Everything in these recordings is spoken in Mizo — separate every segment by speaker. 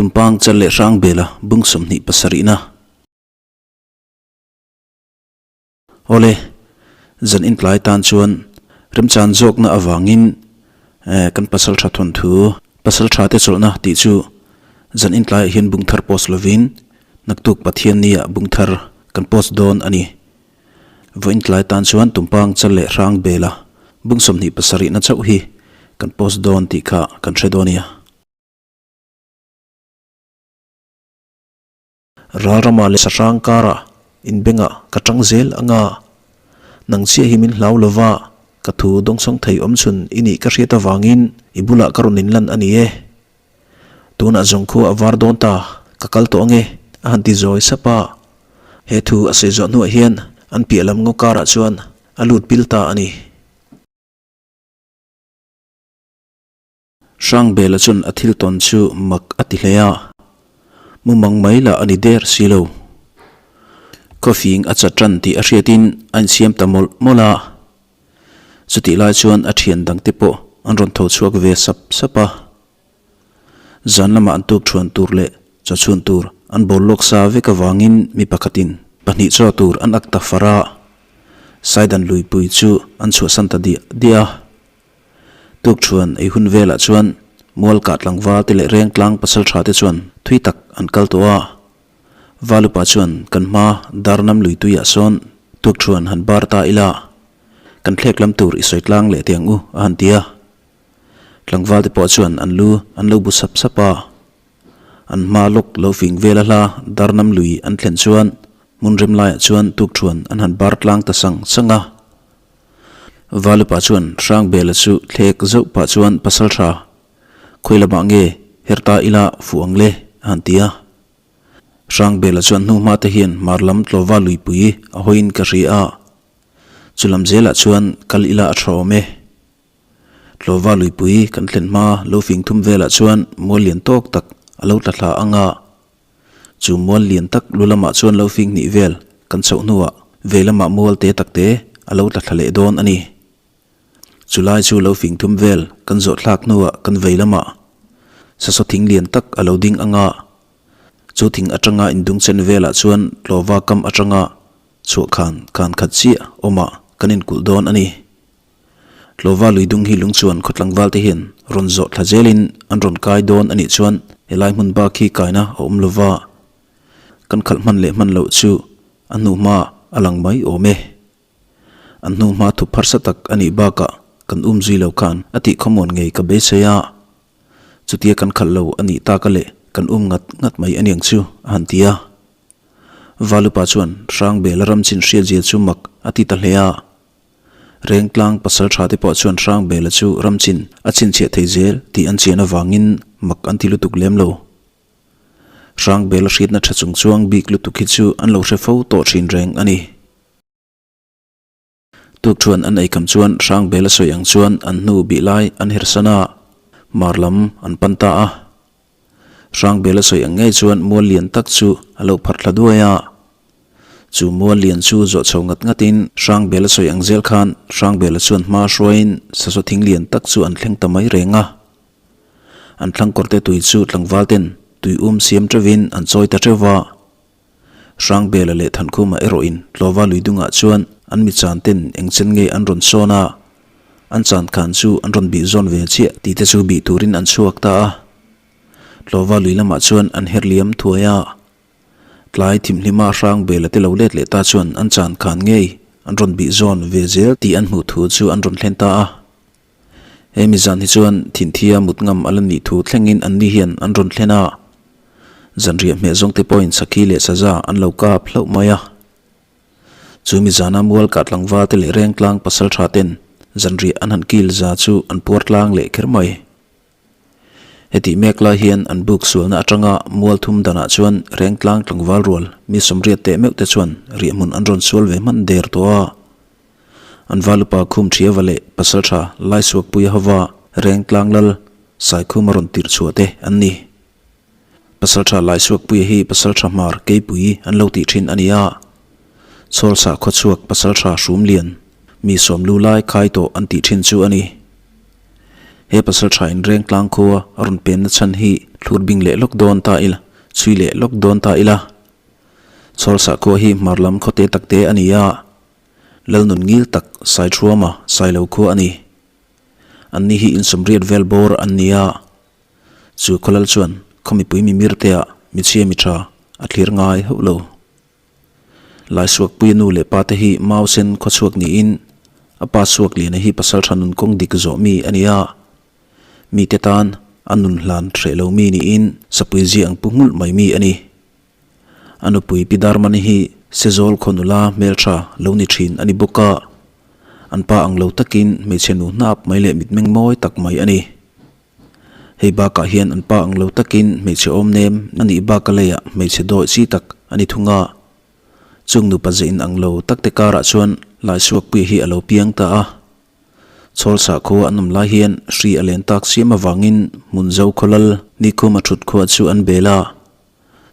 Speaker 1: Tumpang chal leh hrang bela bung 27na. Awle, zan intlai tan chuan remchan zawkna avangin kan pasal tha thawnthu, pasal tha te chawlhna tih chu zan intlaiah hian bung thar post lovin naktuk Pathiannia bung thar kan post dawn a ni. Vawiin tlai tan chuan tumpang chal leh hrang bela bung 27na chauh hi kan post dawn tih kha kan hre dawn nia. Ralrama leh sahrang karah inbengah ka tang zel ang a, nang chiah hi min hlau lova ka thu dawngsawng thei awm chhun i nih ka hriat avangin i bulah ka rawn inlan a ni e. Tunah zawng khu a var dawn ta, ka kal tawh ang e, a han ti zawi sap a. He thu a sawi zawh hnuah hian an piah lam ngaw karah chuan a lut pil ta a ni. Hrangbela chuan a thil tawn chu mak a ti hle a, mumang mai lah a ni der si lo. Khawfing a chat tan tih a hriatin a insiam ta mawlh mawlh a. Chutih lai chuan a thian dangte pawh an rawn tho chhuak ve sap sap a. Zan lamah an tuk thuan tur leh chaw chhun tur an bawl lawk sa vek avangin mi pakhatin pahnih chaw tur an ak ta far a. Saidan luipui chu an chhuahsan ta diah diah a. Tukṭhuan ei hun velah chuan Mualkah tlangval te leh Rengtlang pasalṭha te chuan thui tak an kal tawh a. Valupa chuan kan hma Darnam lui tuiah sawn tukṭhuan han bar ta ila, kan thlek lam tur i sawi tlang leh tiang u a han ti a. Tlangval te pawh chuan an lu an lo bu sap sap a. An hma lawk lo fing vel a hla Darnam lui an thlen chuan hmun rem laiah chuan tukṭhuan an han bar tlang ta sang sang a. Valupa chuan Hrangbela chu thlek zauh pah chuan pasal tha, Khawi lamah nge her ta ila fuh ang le? a han ti a. Hrangbela chuan hnu hma te hian hmar lam tlawva luipui a hawiin ka hria a, chu lam zelah chuan kal ila a tha awm e. Tlawva luipui kan thlen hma lo fing thum velah chuan mual lian tawk tak a lo tla thla ang a, Chu mual lian tak lu lamah chuan lo fing hnih vel kan chhoh hnuah ve lamah mual te tak te a lo tla thla leh dawn a ni. Chu lai chu lo fing thum vel kan zawh thlak hnuah kan vei lamah sasaw thing lian tak a lo ding ang a, chu thing atanga indung chen velah chuan tlawva kam atanga chhuah khan khan khat chiah awmah kan inkulh dawn a ni. Tlawva luidung hi lung chuan khawtlangval te hian rawn zawh thla zelin an rawn kai dawn a nih chuan helai hmun bak hi kaina a awm lova, kan khalh hman leh hman loh chu a hnuhma a lang mai awm e. An hnuhma thup harsa tak a nih bakah kan um zui lo khan a tih khawmuan ngei ka beisei a, chutia kan khalh lo a nih taka leh kan um ngat ngat mai a niang chu a han ti a. Valupa chuan Hrangbela ram chin hriatzia chu mak a ti ta hle a. Rengtlang pasal tha te pawh chuan Hrangbela chu ramchin a chhinchhiah thei zel tih an chian avangin mak an ti lutuk lem lo. Hrangbela hriatna tha chung chuang bik lutuk hi chu an lo hre fo tawh thin reng a ni. Tukṭhuan an eikham chuan Hrangbela sawi ang chuan an hnu bih lai an hersan a, mar lam an pan ta a. Hrangbela sawi ang ngei chuan mual lian tak chu a lo pharh thla duai a. Chu mual lian chu zawh chho ngat ngatin Hrangbela sawi ang zel khan Hrangbela chuan hma hruaiin sasaw thing lian tak chu an thleng ta mai reng a. An thlang kawrte tui chu tlangval ten tui um siam teuhin an chawi ta teuh va. Hrangbela leh Thankhuma erawhin Tlawva lui dungah chuan an mi chan ten eng chen nge an rawn sawn a, an chan khan chu an rawn bih zawn ve chiah tih te chu bih turin an chhuak ta a. Tlawva lui lamah chuan an her liam thuai a. Tlai thimhlima Hrangbela te lo let leh ta chuan an chan khan ngei an rawn bih zawn ve zel tih an hmuh thu chu an rawn thlen ta a. He mi zan hi chuan thinthia mut ngam a la nih thu thlengin anni hian an rawn thlen a, zanriah hmeh zawngte pawhin sakhi leh saza an lo kap hlauh mai a. Chu mi zana mual kah tlangval te leh rengtlang pasal tha ten zanriah an han kil za chu an puar tlang leh kher mai. Hetih mek lai hian an buk sualna atanga mual thum danah chuan rengtlang tlangval rual mi sawmriat teh meuh te chuan riahhmun an rawn sual ve hman der tawh a. An valupa khum Thiava leh Pasaltha Laisuakpuia hova Rengtlang Lal Saikhum a rawn tirh chhuah te an ni. Pasaltha Laisuakpuia hi Pasaltha Hmar Keipui an lo tih thin a ni a. Chhawlsa khawchhuak Pasaltha Hrumlian mi sawmlu lai khai tawh an tih thin chu a ni. He pasaltha in Rengtlang khua a rawn penna chhan hi thlur bing leh lawk dawn ta ila, chhui leh lawk dawn ta ila. Chhawlsah khua hi hmar lam khawte takte a ni a, Lalnun ngil tak Saithuama Sailo khua a ni. Anni hi insawmriat vel bawr an ni a, chu khawlal chuan khaw mipui mimir teah michhia mi tha a thlir ngai hauh lo. Laisuakpuia nu leh pa te hi mau sen khaw chhuak niin a pa suak liana hi pasal tha nun kawng dik zawh mi a ni a, mite tan a nun hlan hreh lo mi niin sapui zia ang pu nghulh mai mi a ni. A nupui Pi Darmani hi Sezawl khaw nula hmeltha lo ni thin a ni bawk a, an pa ang lo takin hmeichhe nu hnap mai leh mitmeng mawi tak mai a ni. Hei bakah hian an pa ang lo takin hmeichhe awm nem a nih baka leiah hmeichhe dawih chi tak a ni thung a. Chung nupa ze in ang lo takte karah chuan Laisuakpuia hi a lo piang ta a. Chhawlsah khua an awm lai hian hri a len tak siam avangin Hmunzo khawlal Nikhuma thut khua chu an bel a.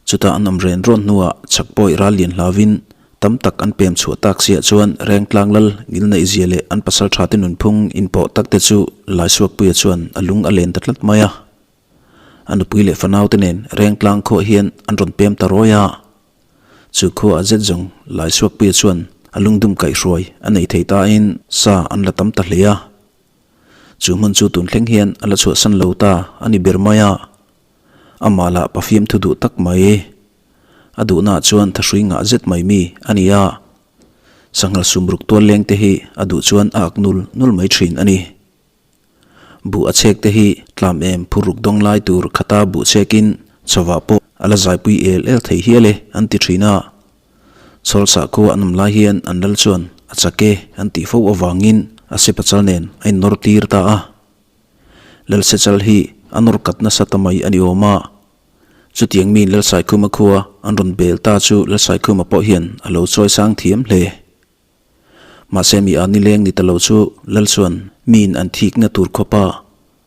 Speaker 1: Chutah an awm ren rawn hnuah chhak pawih ral lian hlauvin tam tak an pem chhuah tak siah chuan Rengtlang lal ngilneih zia leh an pasal tha te nunphung inpawh tak te chu Laisuakpuia chuan a lung a len ta tlat mai a. A nupui leh fanau te nen Rengtlang khuah hian an rawn pem ta rawi a. Chu khuaah zet zawng Laisuakpuia chuan a lungdum kaihhruai a nei thei tain sa an la tam ta hle a. Chu hmun chu tun thleng hian a la chhuahsan lo ta a ni ber mai a. Amah lah pafiam thu duh tak mai. A duhnaah chuan thahrui ngah zet mai mi a ni a. Sanghal sumruk tual leng te hi a duh chuan a ak nul nul mai thin a ni. Buh a chhek te hi tlam em phurruk dawng lai tur khata buh chhekin chawah pawh a la zaipui el el thei hial e an ti thin a. Chhawlsah khua an awm lai hian an lal chuan a chak e an tih fo avangin a sepachal nen a innawr tir ta a. Lalsechal hi a nawr kat nasa ta mai a ni awm a. Chutiang miin Lalsaikhuma khua an rawn bel ta chu Lalsaikhuma pawh hian a lo chawi sang thiam hle. Mahse mi a nileng ni ta lo chu Lal chuan miin an thikna tur khawpa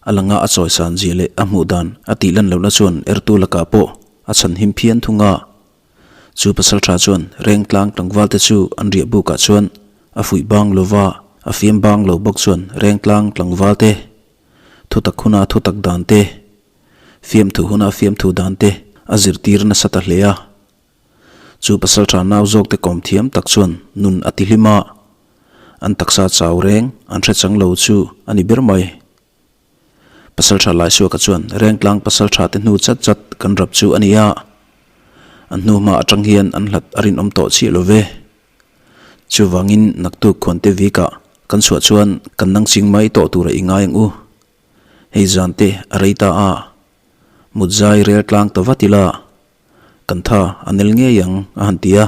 Speaker 1: a langa a chawi san zia leh a hmuh dan a tih lan lohna chuan ertu lakah pawh a chhan him phian thung a. Chu pasaltha chuan Rengtlang tlangvalte chu an riah bukah chuan a fuih bang lo va, a fiam bang lo bawk chuan Rengtlang tlangvalte thutak huna thutak dan te, fiamthu huna fiamthu dan te a zirtir nasa ta hle a. Chu pasaltha nau zawkte kawm thiam tak chuan nun a ti hlim a, an taksa chau reng an hre chang lo chu a ni ber mai. Pasaltha Laisuaka chuan Rengtlang pasaltha te hnu chat chat kan rap chu a ni a, an hnu hma atang hian an hlat a rinawm tawh chiah lo ve. Chuvangin naktuk khuante vikah kan chhuah chuan kan nang ching mai tawh tura i ngai ang u. Hei zan te a rei ta a, mut zai rel tlang ta vat ila kan tha a nel ngei ang a han ti a.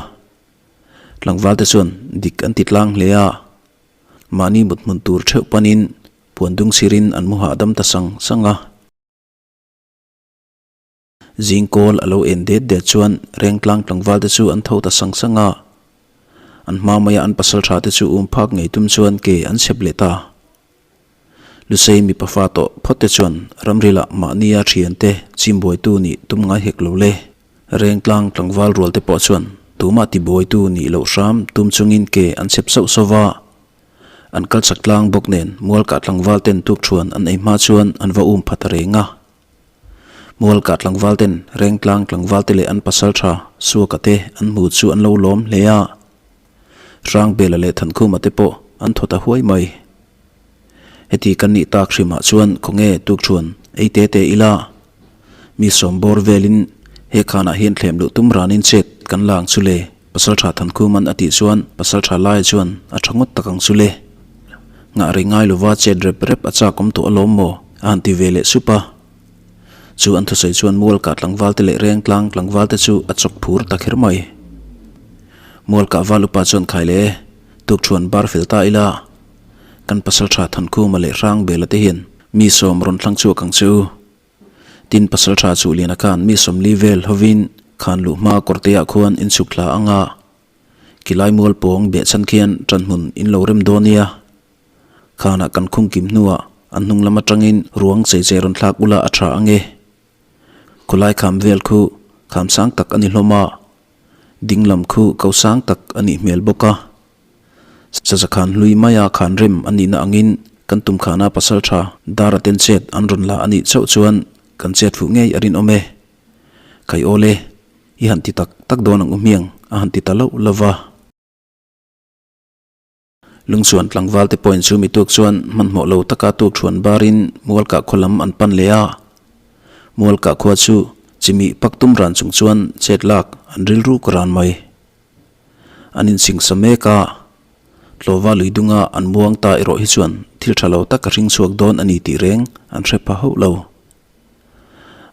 Speaker 1: Tlangval te chuan dik an ti tlang hle a, mahni mut hmun tur theuh panin Puan dung sirin an mu hahdam ta sang sang a. Zing kawl a lo en det det chuan Rengtlang tlangval te chu an tho ta sang sang a. An hma maia an pasal tha te chu um phak ngei tum chuan ke an chhep leh ta. Lusei mipa fa tawh phawt te chuan ramrilah mahnia thian te chimbuaitu nih tum ngai hek lo le. Rengtlang tlangval rual te pawh chuan tumah tibuaitu nih loh hram tum chungin ke an chhep sauh sauh va. An kal chak tlang bawk nen Mualkah tlangval ten tuk thuan an ei hma chuan an va um pha ta reng a. Mualkah tlangval ten Rengtlang tlangval te leh an pasal tha Suaka te an hmu chu an lo lawm hle a. Hrangbela leh Thankhuma te pawh an thaw ta huai mai. Heti kan nih tak hrimah chuan khawnge tuk thuan ei te te ila. Mi sawm bawr velin he khanah hian thlem luh tum ranin chet kan la ang chu le. Pasaltha Thankhuman a tih chuan Pasaltha Laia chuan a tha ngawt tak ang chu le. Ngah rei ngai lova chet rep rep a chak awm tawh alawm maw? a han ti ve leh sup a. Chu an thusawi chuan Mualkah tlangval te leh Rengtlang tlangval te chu a chawk phur ta kher mai. Mualkah val upa chuan khai le, Tukthuan bar fel ta ila, kan Pasaltha Thankhuma leh Hrangbela te hian mi sawm rawn thlang chhuak ang che u. Tin Pasaltha chu Liana khan mi 40 vel hovin khan luh hma kawrteah khuan in chhuk thla ang a, kilai mual pawng behchhan khian ṭanhmun in lo rem dawn nia. Khanah kan khung kim hnuah an hnung lam aṭangin ruang chei chei rawn thlak ula a ṭha ang e. Khawlai kham vel khu kham sang tak a ni hlawm a, ding lam khu ko sang tak a nih hmel bawk a. Saza khan hlui maia khan rem a nihna angin. Kan tum khana pasal tha Dara ten chet an rawn la a nih chauh chuan kan chet fuh ngei a rinawm e. Kai awl e, i han ti tak tak dawn ang u hmiang a han ti ta loh lo va. Lungchuan tlangval te pawhin chu mi tuk chuan hmanhmawh lo taka tuk thuan barin Mualkah khua lam an pan leh a. Mualkah khua chu chimih pak tum ran chung chuan chet lak an rilruk ran mai. An insingsa mek a, Tlawva lui dunga an muang ta erawh hi chuan thil tha lo tak a hring chhuak dawn a ni tih reng an hre pha hauh lo.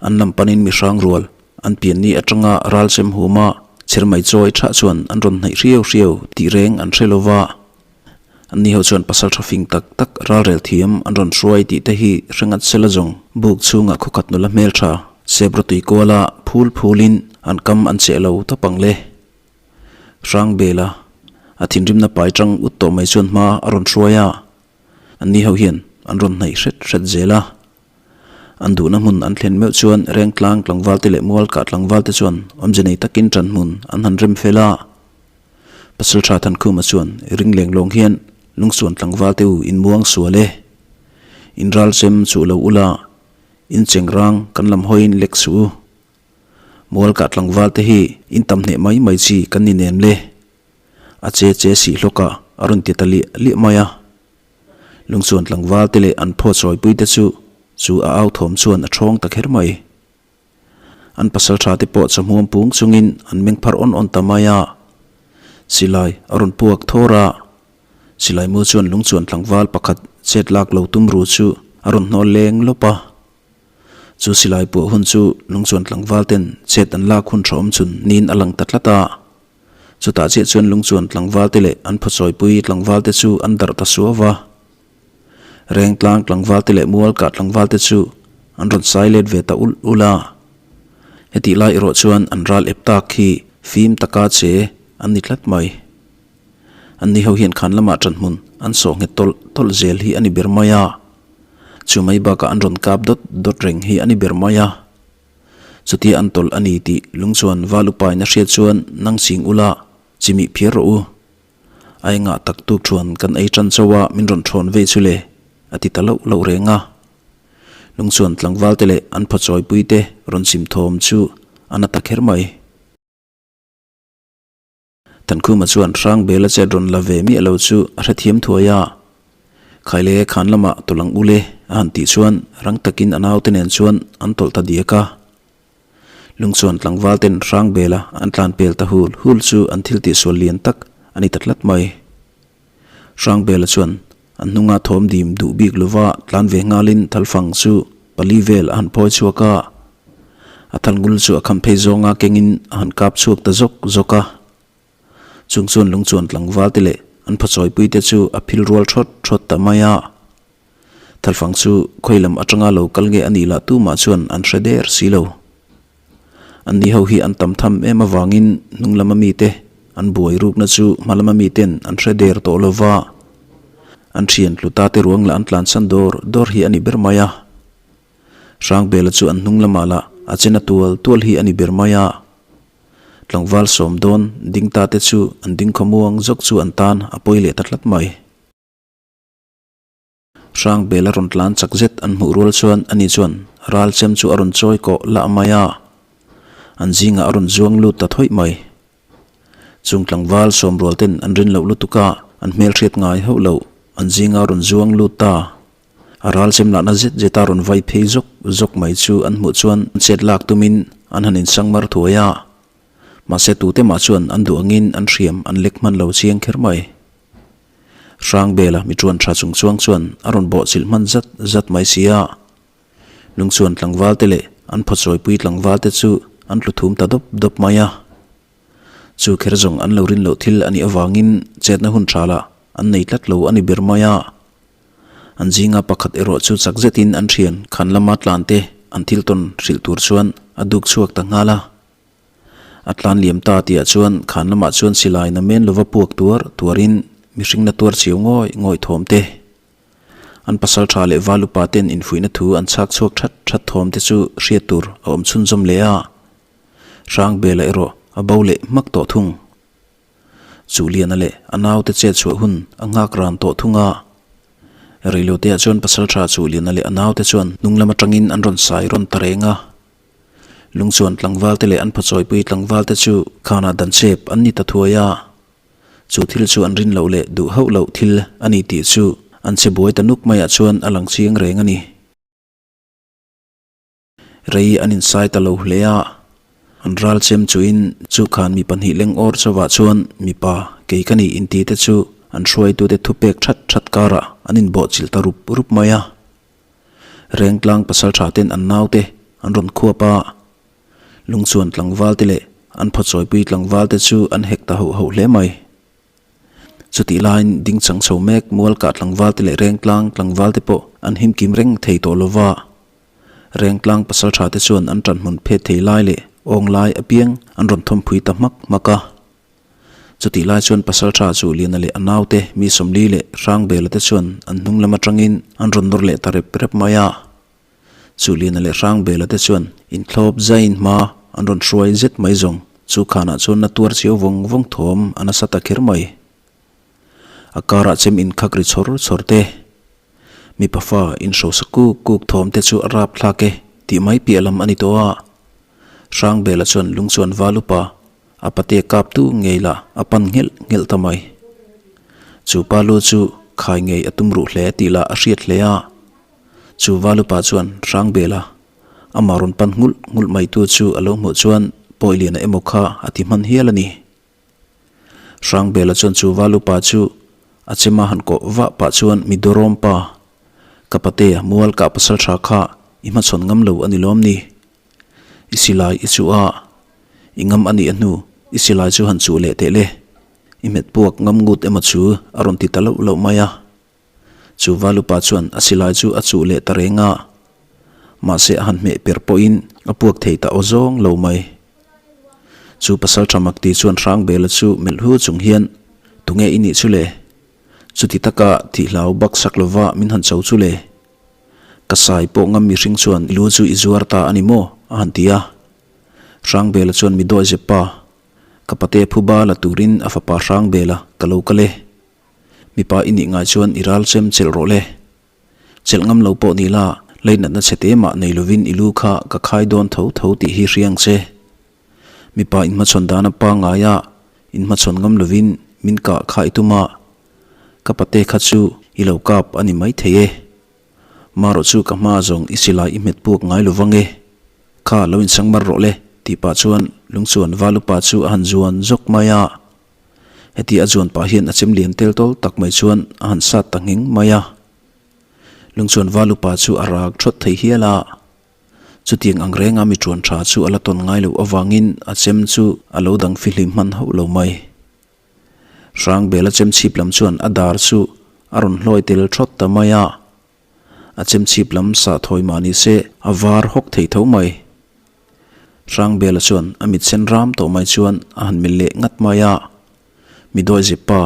Speaker 1: An lam panin mi hrang rual an pianni atanga ral chem huma chher mai chawi thah chuan an rawn hnaih hriau hriau tih reng an hre lo va. Anni ho chuan pasal tha fing tak tak ralrel thiam an rawn hruai tih te hi hre ngat sela zawng buk chhungah khawkhat nula hmeltha sep rawtui kuala phul phulin an kam an cheh lo tawp ang le. Hrang bela a thinrimna pai tang ut tawh mai chuan hma a rawn hruai a, anni ho hian an rawn hnaih hret hret zel a. An duhna hmun an thlen meuh chuan Rengtlang tlangvalte leh Mualkah tlangvalte chuan awmze nei takin ṭan hmun an han rem fel a. Pasalṭha Thankhuma chuan ring leng lawng hian Lungsuan tlangvalte u in muang sual e. In ral chem chuh lo ula, in cheng rang kan lam hawiin lek suh u. Mualkah tlangvalte hi in tam hneh mai mai chi kan ni nem le. A che che sih hlawkah a rawn ti ta liah liah mai a. Lungchuan tlangval te leh an phaw chawipui te chu chu a au thawm chuan a ṭhawng ta kher mai. An pasal ṭha te pawh chawhmuam pung chungin an meng phar awn awn ta mai a. Silai a rawn puak thawr a, silai mu chuan lungchuan tlangval pakhat chet lak lo tum ru chu a rawn hnawl leng lawp a. Chu silai puah hun chu lungchuan tlangval ten chet an lak hun ṭha awm chhun niin a lang ta tlat a. Chutah chiah chuan lungchuan tlangvalte leh an phawchawipui tlangvalte chu an darh ta suau va. Rengtlang tlangvalte leh Mualkah tlangvalte chu an rawn sai let ve ta ulh ulh a. Hetih lai erawh chuan an ral ep tak hi fim taka che an ni tlat mai. Anni ho hian khan lamah ṭanhmun an sawh nghet tawlh tawlh zel hi a ni ber mai a. Chu mai bakah an rawn kap dawt dawt reng hi a ni ber mai a. Chutia an tawlh a ni tih lung chuan val upain a hriat chuan nang ching ula chimih phiar rawh u. A engah tak tuk chuan kan ei tan chauh a min rawn thawn vei chu le a ti ta loh loh reng a. Lung chuan tlangval te leh an phachawi te rawn chim thawm chu a na ta kher mai. Thankhuma chuan Hrangbela chet rawn la ve miah lo chu a hrethiam thuai a. Khaile khan lamah tawlh ang ule a han tih chuan rang takin a naute nen chuan an tawlh ta diak a. Lungchuan tlangval ten Hrangbela an tlan pel ta hul hul chu an thil tihsual lian tak a ni ta tlat mai. Hrangbela chuan An hnunga thawm dim duh bik lova tlan ve nghalin thalfang chu pali vel a han phawi chhuak a. A thalngul chu a kham phei zawnga kengin a han kap chhuak ta zawk zawk a. Chung chuan lungchuan tlangval te leh an phachawi te chu a phil rual thawt thawt ta mai a. Thalfang chu khawi lam atanga lo kal nge a nih lah tumah chuan an hre der si lo. Anni ho hi an tam tham em avangin hnung lama mite an buai rukna chu hma lama miten an hre der tawh lo va. An thian tluta te ruang lah an tlansan dawr dawr hi a ni ber mai a. Hrangbela chu an hnung lamah lah a chena tual tual hi a ni ber mai a. Tlangval sawm dawn ding ta te chu an ding khawmuang zawk chu an tan a pawi leh ta tlat mai. Hrangbel a rawn tlan chak zet an hmuh rual chuan ani chuan ral chem chu a rawn chawi kawh lah mai a, an zingah a rawn zuang lut ta thawih mai. Chung tlangval sawmrual ten an rin loh lutuk a, an hmelhriat ngai hauh loh an zinga rawn zuang lut ta. A ral chem lahna zet zet a rawn vai phei zawk zawk mai chu an hmuh chuan chet lak tumin an han insangmar thuai a, mahse tute mah chuan an duh angin an hriam an lek hman lo chiang kher mai. Hrangbela mi ṭuan ṭha chung chuang chuan a rawn bawhchilh hman zat zat mai si a. Lungchuan tlangval te leh an phawchawipui tlangval te chu an tlu thum ta dawp dawp mai a. Chu kher zawng an lo rin loh thil a nih avangin chetna hun ṭha lah an nei tlat lo a ni ber mai a. An zinga pakhat erawh chu chak zetin an ṭhian khan lama tlan te an thil tawn hrilh tur chuan a duk chhuak ta nghal a. A tlan liam ta tihah chuan khan lamah chuan silai na men lova puak tuar tuarin mihring na tuar chiau ngawih ngawih thawm te, an pasal tha leh val upa ten infuihna thu an chhak chhuak that that thawm te chu hriat tur a awm chhunzawm leh a. Hrangbela erawh a bo leh hmak tawh thung. Chuliana leh a naute chet chhuah hun a nghak ran tawh thung a. Reiloteah chuan pasaltha chu Liana leh a naute chuan hnung lam atangin an rawn sai rawn ta reng a. Lungchuan tlangvalte leh an phawchawipui tlangvalte chu khanah dan chep an ni ta thuai a. Chu thil chu an rin loh leh duh hauh loh thil a ni tih chu an che buai ta nuk maiah chuan a lang chiang reng a ni. Rei an insai ta lo hle a, an ral chem chuin chu khan mi pahnih leng awr chauhah chuan mipa kei ka nih inti te chu an hruaitute thupek that that karah an inbawhchilh ta rup rup mai a. Rengtlang pasaltha ten an naute an rawn khuap a, lungchuan tlangval te leh an phawchawipui tlangval te chu an hek ta hauh hauh hle mai. Chutih laiin ding chang chho mek mualkah tlangval te leh rengtlang tlangval te pawh an himkim reng thei tawh lova. Rengtlang pasaltha te chuan an tanhmun phet thei lai leh awng lai apiang an rawn thawmphui ta hmak hmak a. Chutih lai chuan pasaltha chu Liana leh a naute mi Sawmli leh Hrangbela te chuan an hnung lam atangin an rawn nawr leh ta rep rep mai a. Chu Liana leh Hrangbela te chuan inthlawp zaiin hma an rawn hruai zet mai zawng chu khanah chuan na tuar chiau vawng vawng thawm a nasa ta kher mai. A karah chem inkhak ri chhawr chhawr te, mipa fa inhrosa kuk kuk thawm te chu a rap thlak e tih mai piah lam a ni tawh a. Hrangbela chuan lung chuan val upa a pate kap tu ngei lah a pan nghelh nghelh ta mai. Chu pa lu chu khai ngei a tum ruh hle tih lah a hriat hle a. Chu val upa chuan Hrangbela amah rawn pan nghulh nghulh mai tu chu a lo hmuh chuan Pawiliana emaw kha a ti hman hial a ni. Hrangbela chuan chu val upa chu a chema han kawh vah pah chuan mi dawrawm pa, ka patea mual kah pasal tha kha i hmachhawn ngam lo a ni lawm ni? I silai i chuh a, i ngam a nih a hnu i silai chu han chuh leh teh le, i hmet puak ngam ngut emaw chu a rawn ti ta loh loh mai a. Chu val upa chuan a silai chu a chuh leh ta reng a, mahse a han hmeh per pawhin a puak thei ta aw zawng lo mai. Chu pasal tha mak ti chuan Hrangbela chu melh hu chung hian, Tunge i nih chu le? Chuti taka thih hlau bak sak lova min han cho chu le? Ka sai pawh ngam mihring chuan i lu chu i zuar ta a ni maw? a han ti a. Hrangbela chuan mi dawi zep pa, Ka pate phuba la turin a fapa Hrangbela ka lo kal e. Mipa i nih ngai chuan i ral chem chelh rawh le. Chelh ngam lo pawh ni la, leinatna chhe te mah nei lovin i lu kha ka khai dawn tho tho tih hi hria ang che. Mipa inhmachhawn dana pangaia inhmachhawn ngam lovin min kah kha i tum a, ka pate kha chu i lo kap a ni maithei e. Marawh chu ka hma zawng i silai i hmet puak ngai lo vang e. Kha lo insangmar rawh le tih pah chuan lungchuan valupa chu a han zuan zawk mai a. Heti a zuan pah hian a chem lian tel tawl tak mai chuan a han sat ta nghing mai a. Lungchuan val upa chu a rak thawt thei hial a. Chutiang ang renga mi tuan tha chu a la tawn ngai loh avangin a chem chu a lo dang fihlim hman hauh lo mai. Hrangbel a chem chhip lam chuan a dar chu a rawn hlawi tel thawt ta mai a. A chem chhip lam sah thawi mah ni se a var hawk thei tho mai. Hrangbela chuan a mit sen ram tawh mai chuan a han melh leh ngat mai a, Mi dawi zep pa,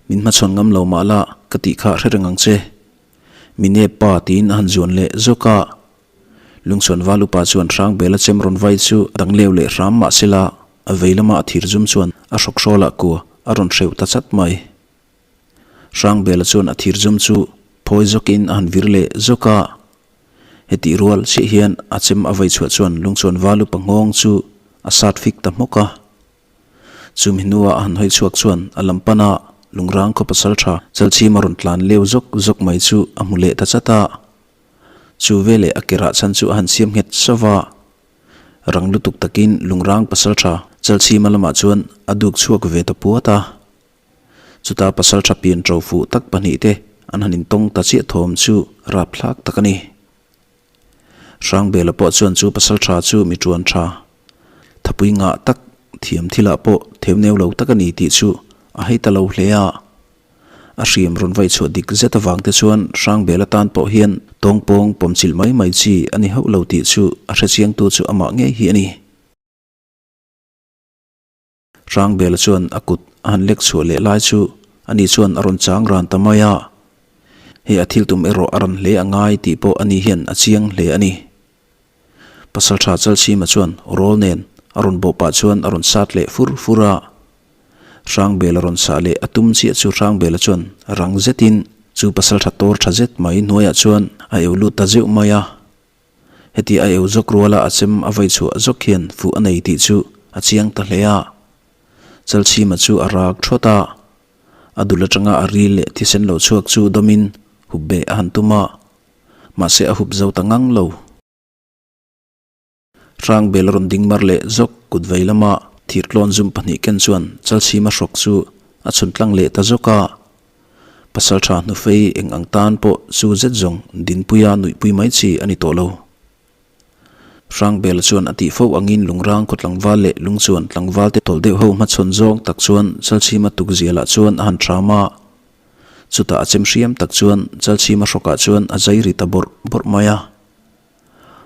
Speaker 1: min hmachhawn ngam lo mah la ka tih kha hre reng ang che. Mi nep pa tiin a han zuan leh zawk a. Lungchhuan val upa chuan Hrangbela chem rawn vai chu a dang leu leh hram mah sela a vei lama a thir zum chuan a hrawk hrawlah kua a rawn hreuh ta chat mai. Hrangbela chuan a thir zum chu phawi zawkin a han vir leh zawk a. Hetih rual chiah hian a chem a vei chhuah chuan lungchuan val upa nghawng chu a sat fik ta hmawk a. Chumi hnua a han hawi chhuak chuan a lam pana lungrang khaw pasal tha Chalchhima rawn tlan leu zawk zawk mai chu a hmu leh ta chat a. Chu veleh a kerah chhan chu a han siam nghet sauh va. Rang lutuk takin lungrang pasal tha Chalchhima lamah chuan a duk chhuak ve ta puat a. Chuta pasal tha pian ṭo fuh tak pahnihte an han intawng ta chiah thawm chu rapthlak tak a ni. Hrangbela pawh chuan chu pasal tha chu mi ṭuan ṭha, thapui ngah tak thiam thilah pawh theuneu lo tak a ni tih chu a hei ta lo hle a. A hriam rawn vai chhuah dik zet avang te chuan Hrangbela tan pawh hian tawngpawng pawmchilh mai mai chi a ni hauh lo tih chu a hrechiangtu chu amah ngei hi a ni. Hrangbela chuan a kut a han lek chhuah leh lai chu ani chuan a rawn chang ran ta mai a. Hei a thil tum erawh a ran hle a ngai tih pawh ani hian a chiang hle a ni. Pasaltha Chalchhima chuan rawl nen a rawn bawh pah chuan a rawn sat leh fur fur a. Hrangbela rawn sah leh a tum chiah chu Hrangbela chuan rang zetin. Chu pasaltha tawr tha zet mai hnuaiah chuan a eu lut ta zeuh mai a. Heti a eu zawk ruala a chem a vai chhuah zawk hian fuh a nei tih chu a chiang ta hle a. Chalchhima chu a rak thawt a. A dul atanga a ril leh thisen lo chhuak chu dawmin hup beh a han tum a. Mahse a hup zo ta ngang lo. Hrangbel rawn ding mar leh zawk kut vei lama thirtlawn zum pahnih ken chuan Chalchhima hrawk chu a chhun tlang leh ta zawk a. Pasaltha hnufei eng ang tan pawh chu zet zawng Dinpuia nuihpui mai chi a ni tawh lo. Hrangbel chuan a tih fo angin Lungrang khaw tlangval leh Lungchuan tlangval te tawlh deuh ho hmachhawn zawng tak chuan Chalchhima tukzialah chuan a han ṭham a. Chutah a chem hriam tak chuan Chalchhima hrawkah chuan a zai ri ta bawrh bawrh mai a.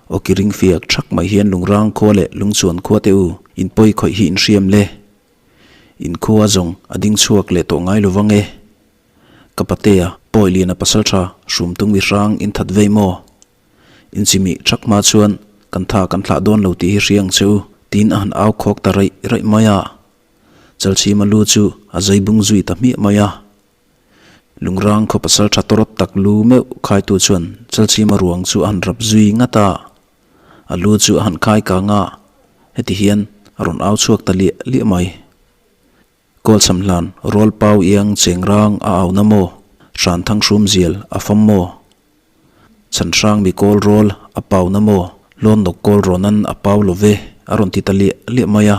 Speaker 1: Awki ring fiak thak mai hian Lungrang khua leh Lungchuan khua te u in pawi khawih hi in hriam le. In khua zawng a ding chhuak leh tawh ngai lo vang e. Ka patea pawi lian a pasal tha hrum tung mi hrang in that vei maw? In chimih thak hma chuan kan tha kan thlah dawn lo tih hi hria ang che u tiin a han au khawk ta raih raih mai a. Chalchhima lu chu a zai bung zui ta hmiah mai a. Lungrang khaw pasal tha tawrawt tak lu meuh khaitu chuan Chalchhima ruang chu a han rap zui ngat a, a lu chu a han khai kang a, heti hian a rawn au chhuak ta liah liah mai. Kawlchham hlan rawl pau iang cheng rang a au na maw? Hran thang hrum zial a fam maw? Chhan hrang mi kawl rawl a pau na maw? Lawn nawk kawl rawn an a pau lo ve a rawn ti ta liah liah mai a.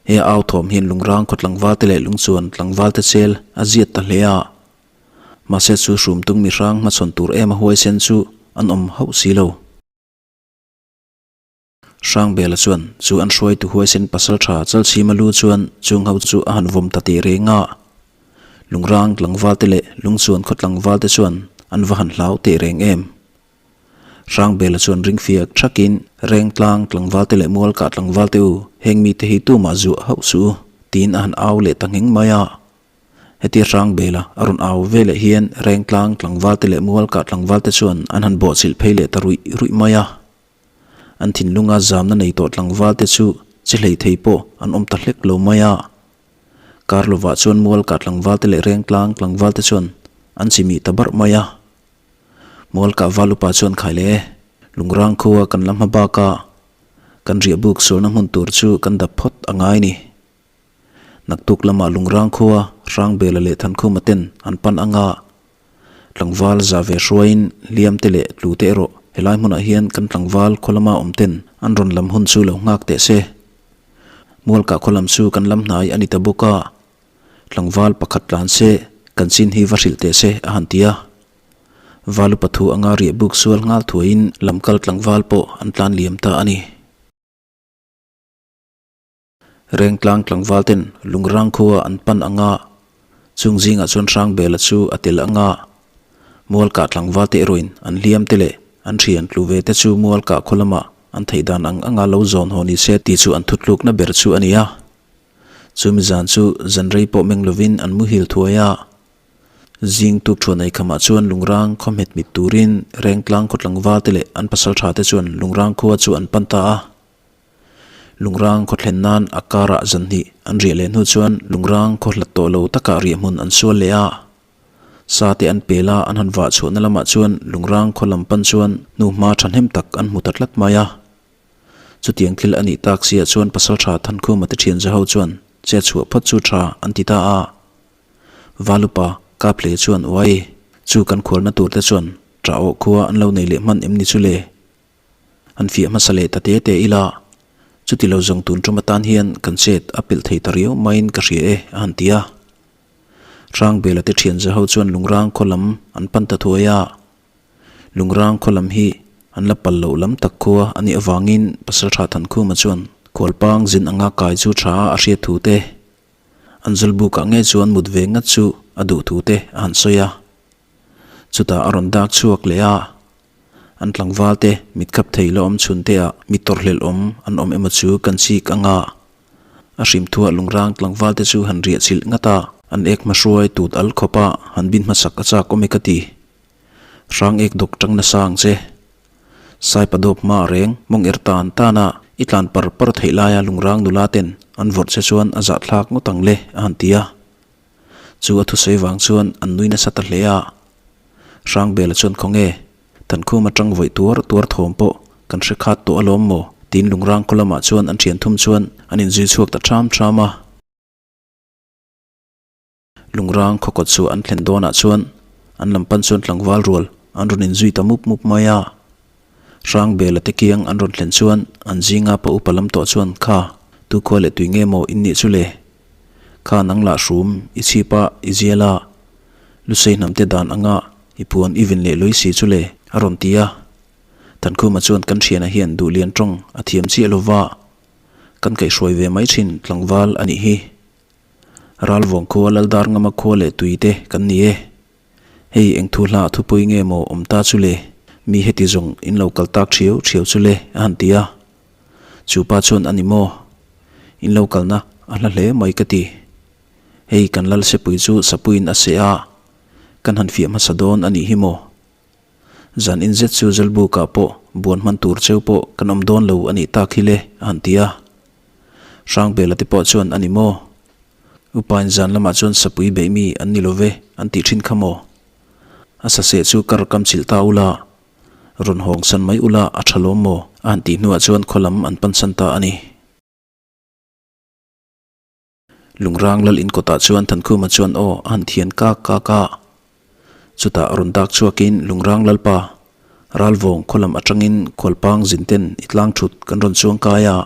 Speaker 1: He a au thawm hian lungrang khaw tlangval te leh lungchuan tlangval te chel a ziat ta hle a. Mahse chu hrumtung mi hrang hmachhawn tur em a huaisen chu an awm hauh si lo. Hrangbela chuan chu an hruaitu huaisen pasal tha Chalchhima lu chuan chung ho chu a han vawm ta tih reng a. Lungrang tlangval te leh lungchuan khaw tlangval te chuan an va han hlau teh reng em. Hrangbela chuan ring fiak thakin, Rengtlang tlangvalte leh Mualkah tlangvalte u, heng mite hi tumah zuah hauh suh u, tiin a han au leh ta ngheng mai a. Hetia Hrangbela a rawn au ve leh hian Rengtlang tlangvalte leh Mualkah tlangvalte chuan an han bawhchilh phei leh ta ruih ruih mai a. An thinlunga zamna nei tawh tlangvalte chu chi hlei thei pawh an awm ta hlek lo mai a. Kar lovah chuan Mualkah tlangvalte leh Rengtlang tlangvalte chuan an chimih ta barh mai a. Mualkah Valupa chuan khai leh e, Lungrang khua kan la hma bak a, kan riah buk sualna hmun tur chu kan dap phawt a ngai ni. Naktuk lamah Lungrang khua Hrangbela leh Thankhuma ten an pan anga tlangval za ve hruaiin hliam te leh tlu te erawh helai hmunah hian kan tlangval khaw lama awm ten an rawn lam hun chu lo nghak teh se. Mualkah khaw lam chu kan lam hnai a ni ta bawk a, Tlangval pakhat tlan se, kan chin hi va hrilh teh se, a han ti a. Valu pathu anga riah buk sual nghal thuaiin lamkal tlangval pawh an tlan liam ta a ni. Rengtlang tlangval ten Lungrang khua an pan anga, chung zingah chuan Hrangbela chu a tel anga, Mualkah tlangval te erawhin an hliam te leh an thian tlu ve te chu Mualkah khaw lamah an theih dan ang anga lo zawn haw ni se tih chu an thutlukna ber chu a ni a. Chumi zan chu zan rei pawh meng lovin an muhil thuai a. Zing tuk thuan ei khamah chuan Lungrang khaw hmet mit turin Rengtlang khaw tlangval te leh an pasal tha te chuan Lungrang khua chu an pan ta a. Lungrang khaw thlen nan a karah zan hnih an riah leh hnu chuan Lungrang khaw hlat tawh lo takah riah hmun an sual leh a. Sa te an pel a, an han vah chhuahna lamah chuan Lungrang khaw lam pan chuan hnuhma thahnem tak an hmu ta tlat mai a. Chutiang thil a nih tak siah chuan Pasalṭha Thankhuma te ṭhian zaho chuan che chhuah phawt chu ṭha an ti ta a. Valupa Kaple chuan uai chu kan khualna tur te chuan ṭah awh khua an lo nei leh hman em ni chu le? An fiah hmasa leh ta te te ila, chuti lo zawng tun ṭum atan hian kan chet a pilh thei ta riau maiin ka hria e a han ti a. Hrangbela te ṭhian zaho chuan Lungrang khaw lam an pan ta thuai a. Lungrang khaw lam hi an la pal loh lam tak khua a nih avangin Pasalṭha Thankhuma chuan khualpang zin anga kai chu ṭha a hriat thu te, an zawlbukah ngei chuan mut ve ngat chu a duh thu te a han sawi a. Chutah a rawn dak chhuak leh a, an tlangval te mit khap thei la awm chhun te ah mi tawrhhlelh awm an awm emaw chu kan chik anga a hrim thuah Lungrang tlangval te chu han riah chilh ngat a, an ek hmahruai tut al khawp a han bin hmasak a chak awm e ka ti. Hrang ek dawk tang nasa ang che. Saipa dawp hma reng mawng er tan tan a, i tlan par par theih laia lungrang nula ten an vawrh che chuan a zahthlak ngawt ang le a han ti a. Chu a thusawi vang chuan an nui nasa ta hle a. Hrangbela chuan Khawnge, Thankhum atang vawi tuar tuar thawm pawh kan hre khat tawh alawm maw? tiin lungrang khaw lamah chuan an thian thum chuan an inzui chhuak ta ṭham ṭham a. Lungrang khaw kawt chu an thlen dawnah chuan an lam pan chuan tlangval rual an rawn inzui ta mup mup mai a. Hrangbela te kiang an rawn thlen chuan an zinga pa upa lam tawh chuan Kha, tu khua leh tui nge maw in nih chu le? Kha nang lah hrum, i chhip a, i zial a, Lusei hnam te dan anga i puan i vin leh lui si chu le, a rawn ti a. Thankhuma chuan kan thiana hian duhlian tawng a thiam chiah lo va, kan kaihhruai ve mai thin tlangval a nih hi. Ralvawng khua Laldar ngama khua leh tui te kan ni e. Hei eng thu hla thupui nge maw awm ta chu le, mi heti zawng in lo kal tak thiau thiau chu le, a han ti a. Chu pa chuan a ni maw? In lo kalna a hla hle mai ka ti. Hei kan lal sepui chu sapuiin a seh a, kan han fiah hmasa dawn a nih hi maw? Zan in zet chu Zalbukah pawh buan hman tur cheu pawh kan awm dawn lo a nih tak hi le, a han ti a. Hrangbela te pawh chuan a ni maw? Upain zan lamah chuan sapui beih mi an ni lo ve an tih thin kha maw? A saseh chu kar kam chilh ta ula, rawn hawng san mai ula a tha lawm maw? A han tih hnuah chuan khaw lam an pansan ta a ni. Lungrang lal in kawtah chuan Thankhuma chuan aw a han thian kak kak a. Chutah rawn dak chhuakin Lungrang lalpa, Ralvawng khaw lam atangin khualpang zin ten i tlang thut kan rawn chuang kai a.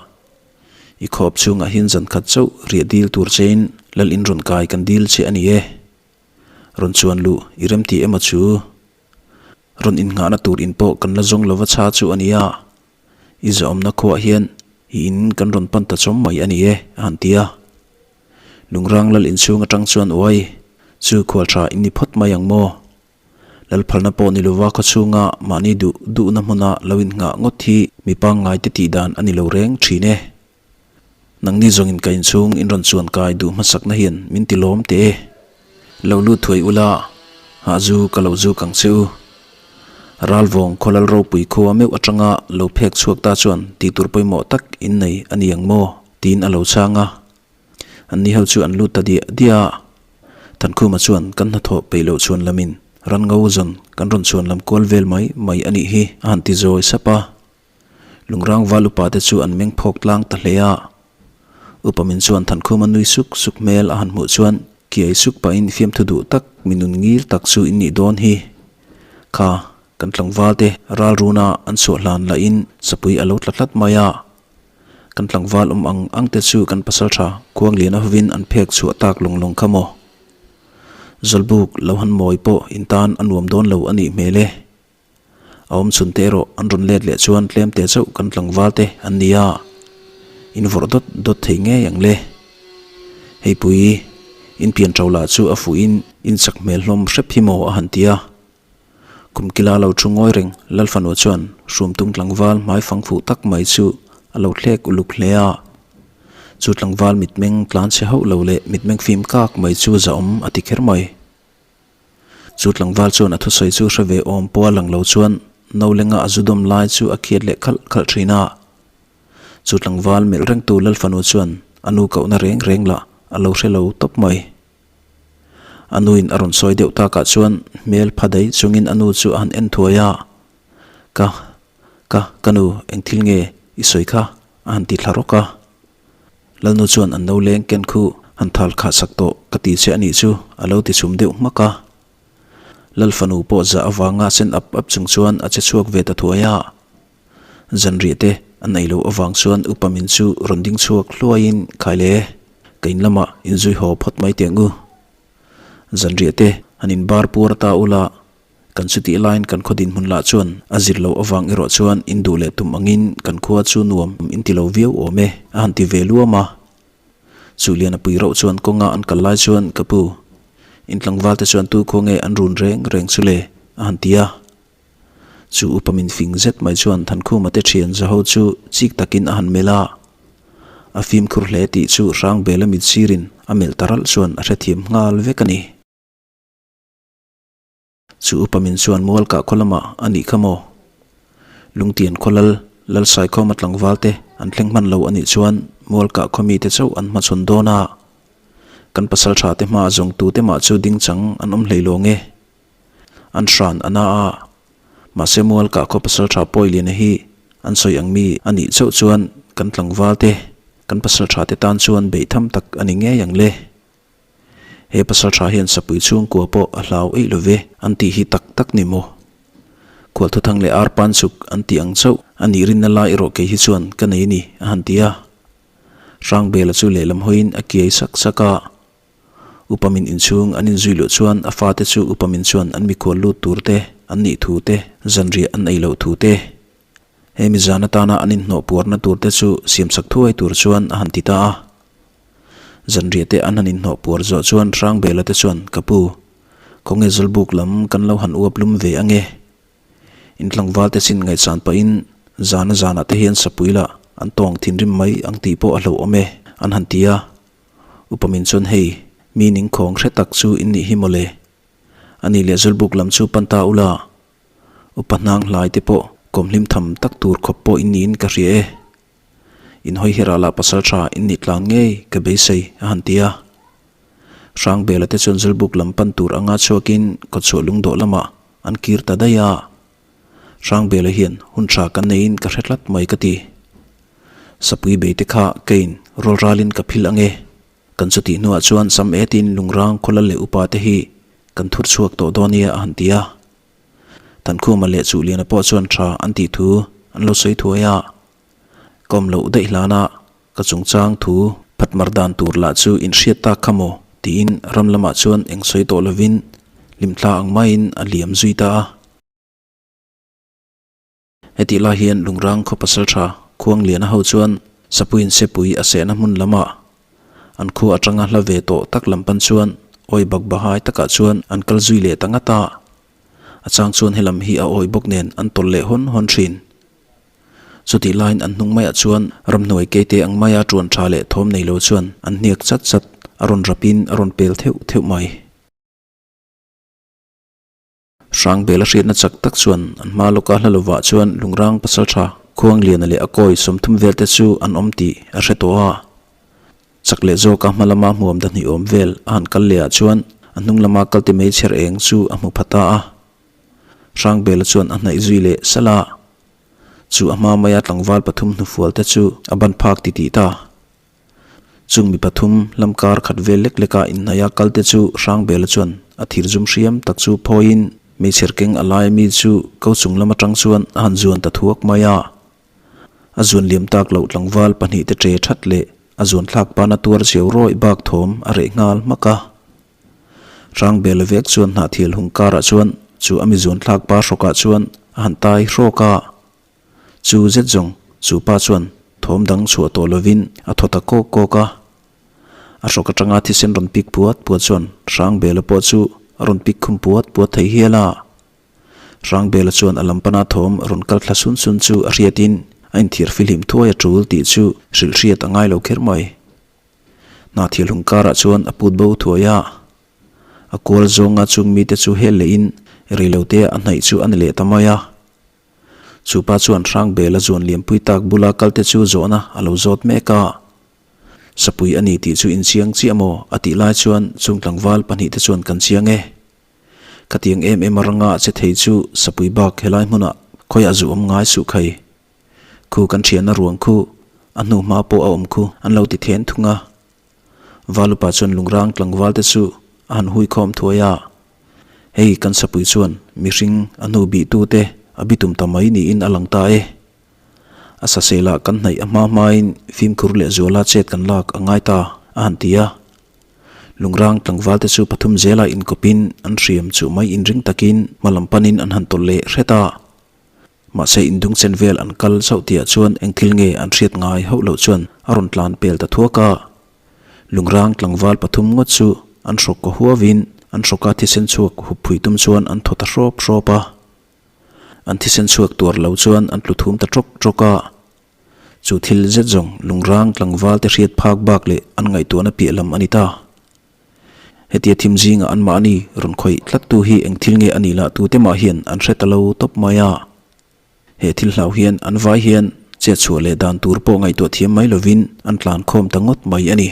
Speaker 1: I khawp chhungah hian zan khat chauh riah dil tur chein lal in rawn kai kan dil che a ni e. Rawn chuan luh i remti emaw chu? Rawn innghahna tur in pawh kan la zawng lova chha chu a nia. I zawmna khuaah hian i in kan rawn pan ta chawm mai a ni e, a han ti a. Lungrang lal inchhung atang chuan uai, chu khual tha in ni phawt mai ang maw? Lal phalna pawh ni lova khaw chhunga mahni duh duhna hmuna lo innghah ngawt hi mi pangngai te tih dan a ni lo reng thin e. Nangni zawngin ka inchhung in rawn chuan kai duh hmasakna hian min ti lawm teh e. Lo lut thuai ula, hah zu ka lo zuk ang che u. Ralvawng khawlal ropui khua meuh atanga lo phek chhuak ta chuan tih tur pawimawh tak in nei a ni ang maw? tiin a lo chhang a. Anni ho chu an lut ta diah diah a. Thankhuma chuan kan hnathawh peih loh chhuan lamin ran ngo zawn kan rawn chhuan lam kual vel mai mai a nih hi a han ti zawi sap a. Lungrang val upa te chu an meng phawk tlang ta hle a. Upa min chuan Thankhuma nui suk suk hmel a han hmuh chuan kiai suk pahin fiamthu duh tak mi nun ngil tak chu in nih dawn hi. Kha, kan tlangval te ral runa an chhuah hlan lahin sapui a lo tla tlat mai a. Kan tlangval awm ang ang te chu kan pasaltha Khuangliana hovin an phek chhuah tak lawng lawng kha maw. Zawlbuk lo han mawi pawh in tan a nuam dawn lo a nih hmel e. A awm chhun te erawh an rawn let leh chuan tlem te chauh kan tlangval te an ni a, in vawrh dawt dawt thei ngei ang le. Hei pui, in pian ṭo lah chu a fuh in in chak hmel hlawm hrep hi maw a han ti a. Kum kila lo thu ngawi reng Lalfanu chuan hrum tung tlangval hmai fang fuh tak mai chu a lo thlek uluk hle a. Chu tlangval mitmeng tlan chhe hauh lo leh mitmeng fim kak mai chu zahawm a ti kher mai. Chu tlangval chuan a thusawi chu hre ve awm pawh a lang lo chuan no lenga a zu dawm lai chu a khiat leh khalh khalh thin a. Chu tlangval melh rengtu Lal fanu chuan a nu kohna reng reng lah a lo hre lo tawp mai. A nuin a rawn sawi deuh takah chuan hmel pha daih chungin a nu chu a han en thuai a, Ka, ka, ka nu eng thil nge i sawi kha? a han ti thla rawk a. Lalnu chuan an no leng ken khu han thal khah sak tawh ka ti che a nih chu a lo ti chhum deuh hmak a. Lal fanu pawh zah avanga sen ap ap chung chuan a che chhuak ve ta thuai a. Zanriah te a nei loh avang chuan upa min chu rawn ding chhuak hluaiin khai le, ka in lamah inzui haw phawt mai teh ang u. Zanriah te han inbar puar ta ula Kan chutih laiin kan khaw dinhmun lah chuan a zir loh avang erawh chuan in duh leh tum angin kan khua chu nuam in ti lo viau awm e a han ti ve luam a. Chu Liana pui rauh chuan kawnga an kal lai chuan ka pu, in tlangval te chuan tu khaw nge an run reng reng chu le a han ti a. Chu upa min fing zet mai chuan Thankhuma te thian zaho chu chik takin a han melh a. A fimkhur hle tih chu Hrangbela mit sirin a melh ta ralh chuan a hrethiam nghal vek a ni. Chu upa min chuan mual kah khaw lamah a nih kha maw? Lungtian khaw lal, lal Saikhawma tlangval te an thleng hman lo a nih chuan mual kah khaw mite chauh an hmachhawn dawn a. Kan pasalṭha te hmaah zawng tute mah chu ding chang an awm hlei lawng e. An hran a na a. Mahse mual kah khaw pasalṭha Pawiliana hi an sawi ang mi a nih chauh chuan kan tlangval te, kan pasalṭha te tan chuan beih tham tak a ni ngei ang le. He pasalṭha hian sapui chhungkua pawh a hlau eih lo ve an tih hi tak tak ni maw? Khualthuthang leh arpan chuk an tih ang chauh a nih rinna lai erawh kei hi chuan ka nei ni a han ti a. Hrangbela chu lehlam hawiin a kiai sak sak a. Upamin inchhung an inzui luh chuan a fate chu upamin chuan an mikhual lut tur te, an nih thu te, zanriah an ei loh thu te, he mi zan atana an inhnawh puarna tur te chu siamsak thuai tur chuan a han ti ta a. Zanriah te an han inhnawh puar zawh chuan Hrangbela te chuan, Ka pu, khawnge Zawlbuk lam kan lo han uap lum ve ange? In tlangval te chin ngaihsan pahin zana zanah te hian sapui lah an tawng thinrim mai ang tih pawh a hlauhawm e, an han ti a. Upa min chuan hei, mi ning khawng hre tak chu in nih hi mawle. A ni leh Zawlbuk lam chu pan ta ula, upa hnang hlai te pawh kawm hlim tham tak tur khawp pawh in niin ka hria e. In hawi herah lah pasal tha in nih tlang ngei ka beisei, a han ti a. Hrangbela te chuan Zawlbuk lam pan tur anga chhuakin kawtchhuah lungdawh lamah An kir ta daih a, Hrangbela hian hun tha kan neiin ka hre tlat mai ka ti. Sapui beite kha keiin rawl ralin ka phil ange. Kan chutih hnuah chuan sam etin lungrang khawlal leh upa te hi kan thur chhuak tawh dawn nia a han ti a. Thankhuma leh Chuhliana pawh chuan tha an tih thu an lo sawi thuai a. Ka awm loh daih hlana Ka chungchang thu phatmar dan tur lah chu in hriat tak kha maw? tiin ram lamah chuan eng sawi tawh lovin hlimthla ang maiin a liam zui ta a. Hetih lai hian Lungrang khaw pasal tha Khuangliana ho chuan Sapuiin Sepui a sehna hmun lamah an khua atanga hla ve tawh tak lam pan chuan awi bak bahai takah chuan an kal zui leh ta ngat a. A chang chuan helam hi a awi bawk nen an tawlh leh hawn hawn thin. Chutih laiin an hnung maiah chuan ramhnuai keite ang maia ṭuan ṭha leh thawm nei lo chuan an hniak chat chat a rawn rapin a rawn pel theuh theuh mai. Hrangbela hriatna chak tak chuan an hma lawka hla lovah chuan Lungrang pasalṭha Khuangliana leh a kawi 30 velte chu an awm tih a hre tawh a. Chak leh zawka hma lama hmuam dahnih awm vel a han kal leh ah chuan a hnung lama kalte mei chher eng chu a hmu pha ta a. Hrangbela chuan a hnaih zui leh salh a. Chu a hma maia tlangval pathum hnufual te chu a ban phak ti tih ta. Chung mi pathum lam kar khat vel lek leka inhnaia kal te chu Hrangbela chuan a thir zum hriam tak chu phawiin meichher keng a laia mi chu ko chung lam atang chuan a han zuan ta thuak mai a. A zuan liam tak loh tlangval pahnih te ṭe that leh a zuan thlak pana tuar chiau rawih bak thawm a reh nghal hmak a. Hrangbela vek chuan hnahthial hung karah chuan chu a mizuan thlak pa hrawkah chuan a han tai hrawk a. Chu zet zawng chu pa chuan thawm dang chhuah tawh lovin a thaw ta kawk kawk a. A hrawk atanga thisen rawn pik puat puat chuan Hrangbela pawh chu a rawn pik khum puat puat thei hial a. Hrangbela chuan a lam pana thawm rawn kal thla sun sun chu a hriatin a inthiar fihlim thuai a tul tih chu hrilh hriat a ngai lo kher mai. Hnahthial hung karah chuan a put bo thuai a, a kual zawnga chung mite chu hel lehin reilote a hnaih chu a ni leh ta mai a. Chu pa chuan Hrangbela zuan lianpui tak bula kalte chu zawhna a lo zawt mek a. Sapui a ni tih chu inchiang chiah maw? a tih lai chuan chung tlangval pahnihte chuan kan chiang e. Khatiang em em a ranga che thei chu sapui bak helai hmunah khawiah zu awm ngai suh khai. Khu kan thianna ruang khu a hnu hma pawh a awm khu an lo ti then thung a. Valupa chuan lungrang tlangval te chu a han hui khawm thuai a. Hei kan sapui chuan mihring a hnu bih tu te a bitum ta mai niin a lang ta e. A sasel ah kan hnaih a hma hmain fimkhur leh zuala chet kan lak a ngai ta a han ti a. Lungrang tlangval te chu pathum zela inkawpin an hriam chuh mai inring takin hma lam panin an han tawlh leh hret a. Mahse indung chen vel an kal chauh tihah chuan eng thil nge an hriat ngai hauh loh chuan a rawn tlan pel ta thuak a. Lungrang tlangval pathum ngawt chu an hrawk kaw huavin an hrawka thisen chhuak hup phui tum chuan an thaw ta hrawp hrawp a. An thisen chhuak tuar lo chuan an tlu thum ta tawk tawk a. Chu thil zet zawng lungrang tlangval te hriat phak bak leh an ngaihtuahna piah lam a ni ta. Hetia thim zingah anmahni rawn khawih tlattu hi eng thil nge a nih lah tute mah hian an hre ta lo tawp mai a. He thil hlau hian an vai hian chet chhuah leh dan tur pawh ngaihtuah thiam mai lovin an tlan khawm ta ngawt mai a ni.